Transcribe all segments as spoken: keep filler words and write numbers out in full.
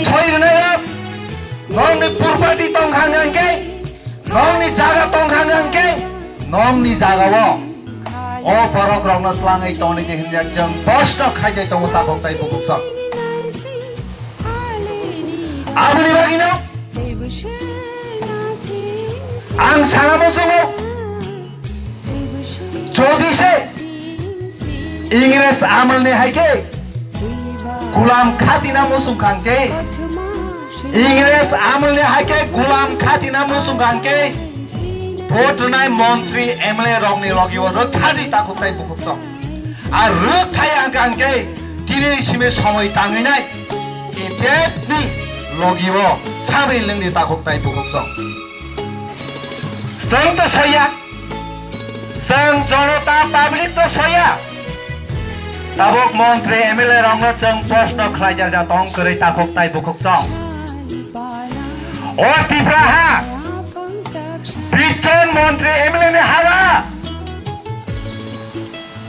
Soi rwnai rok, nongni purpati tong kha hwnkhe, nongni jaga tong kha hwnkhe, nongni jagao o borok rokno tlangwi tongni di hwnwi chwng bosto khaijai tongo takhuk tai bukhuk chwng. Aboni bagwino ang sana muchungo, jodi se Ingres amalni hai khe gulam khatina muchung kha hwnkhe, Ingres amalni hai khe gulam khatina muchung kha hwnkhe, vote rwnai montri M L A rokni logi o rwkthadi takhuk tai bukhuk chwng. Ar rwkthai ang kha hwnkhe tini simi somoi tangwi nai. Effect ni logi o sabri lengdi takhuk tai bukhuk chwng. Chwng to soya, chwng jonota public to soya. Tabuk montri M L A rokno chwng proshno khlai jar ja tong kwrwi takhuk tai bukhuk chwng. O Tipra ha, bish jon montri M L A ni ha ba?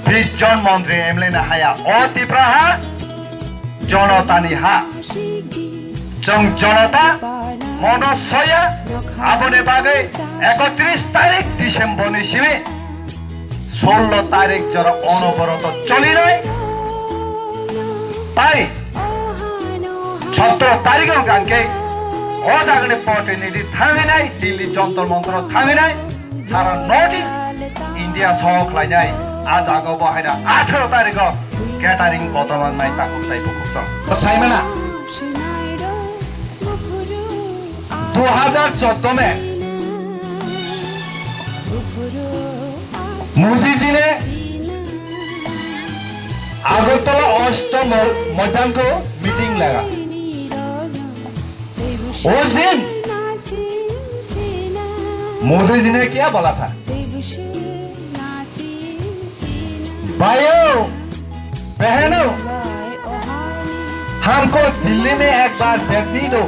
Bish jon montri M L A ni ha ya. O Tipra ha, jonota ni ha. Chwng jonota mono soya, aboni bagwi ekotris tarik December ni simi sullo tarik jora onoboroto cholinai. Tai sotro tarik hwnkhe o jagani protinidhi thangwi nai, Delhi Jontor Montor thangwi nai. Sara North East India soho khlainai. A jaga bo haino atharo tarikho catering kotor mangnai takhuk tai bukhuk chwng. Saimana, dui hajar choudo me Modi ji ne Agartala Ashta Mo-, Maidan ko meeting laga. उस दिन मोदी जी ने क्या बोला था? भाइयों, बहनों, हमको दिल्ली में एक बार बैठने दो।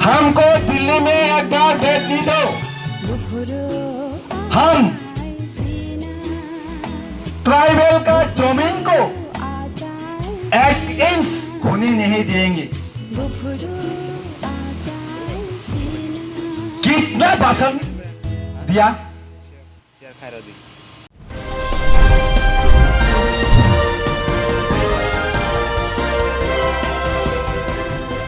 हमको दिल्ली में एक बार बैठने दो। हम ट्राइबल का जमीन को एक इंच खूनी नहीं देंगे। कितना भाषण दिया?